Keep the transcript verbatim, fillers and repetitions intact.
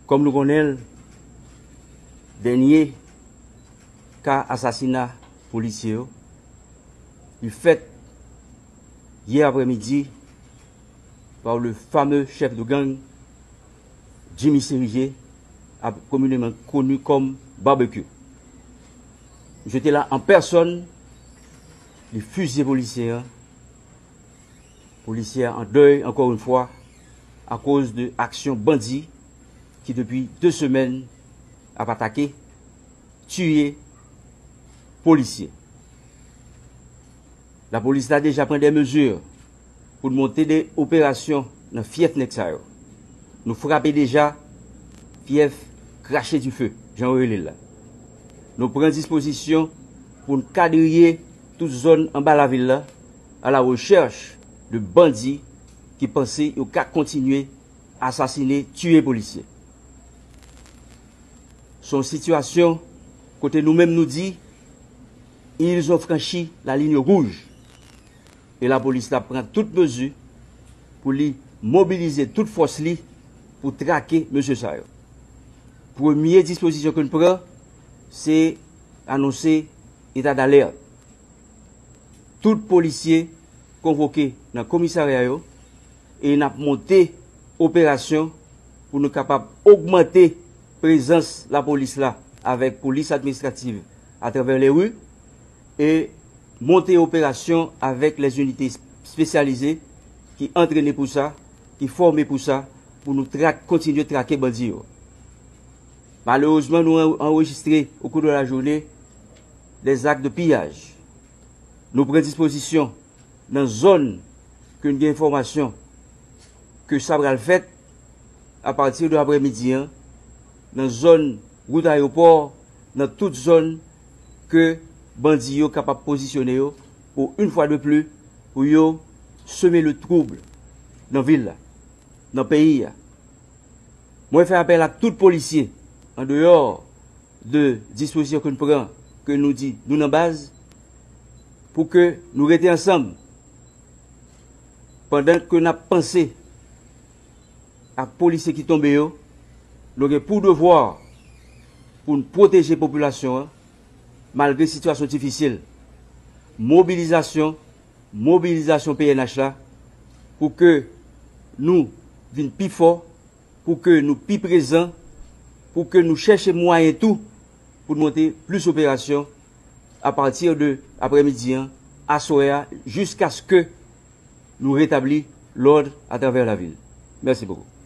Kòm nou konnen l, dènye ka asasina polisye yo, li fèt yè aprèmidi par le fameux chef de gang, Jimmy Serizier, communément connu comme Barbecue. Misye te la an pèsòn, li fizye polisye a. Polisye a an dèy, ankò yon fwa, akoz de aksyon bandi ki depi de semèn ap atake, tiye polisye. Lapolis la deja pran de mezi pou n monte de operasyon nan fyèf nèg sa yo. Nou frape deja fyèf Krache Dife, jan yo rele l la. Nou pran dispozisyon pou n kadriye tout zòn anba lavil la, à la recherche de bandi ki panse yo ka kontinye asasine, tiye polisye. Se yon sitiyasyon kote nou menm nou di, ils ont franchi la ligne rouge. E lapolis la pran tout mezi pou li mobilize tout fòs li pou trake mesye sa yo. Premye dispozisyon ke n pran, se anonse eta dalèt. Tout polisye konvoke nan komisarya yo e n ap monte operasyon pou nou kapab ogmante prezans lapolis la avèk polis administrativ atravè lè ri e monte operasyon avèk lèzinite espesyalize ki antrene pou sa, ki fòme pou sa, pou nou trak, kontinye trake bandi yo. Malerezman, nou an- anrejistre au cours de la journée des actes de pillage. Nou pran dispozisyon nan zòn ke n gen enfòmasyon ke sa pral fèt apati de aprèmidi an, nan zòn wout ayewopò, nan tout zòn ke bandi yo kapab pozisyone yo pou yon fwa de pli pou yo seme le trouble nan vil la, nan peyi a. Mwen fè apèl a tout polisye, an deyò de dispozisyon ke n pran, ke nou di nou nan baz, pou ke nou rete ansanm. Pandan ke n ap panse ak polisye ki tonbe yo, nou gen pou devwa pou n pwoteje popilasyon an, malgre sitiyasyon difisil. Mobilizasyon, mobilizasyon P N H la, pou ke nou vin pi fò, pou ke nou pi prezan, pou ke nou chèche mwayen tou pou n monte plis operasyon apati de aprèmidi an, aswè a, jiskaske nou retabli lòd atravè lavil. Mèsi bokou.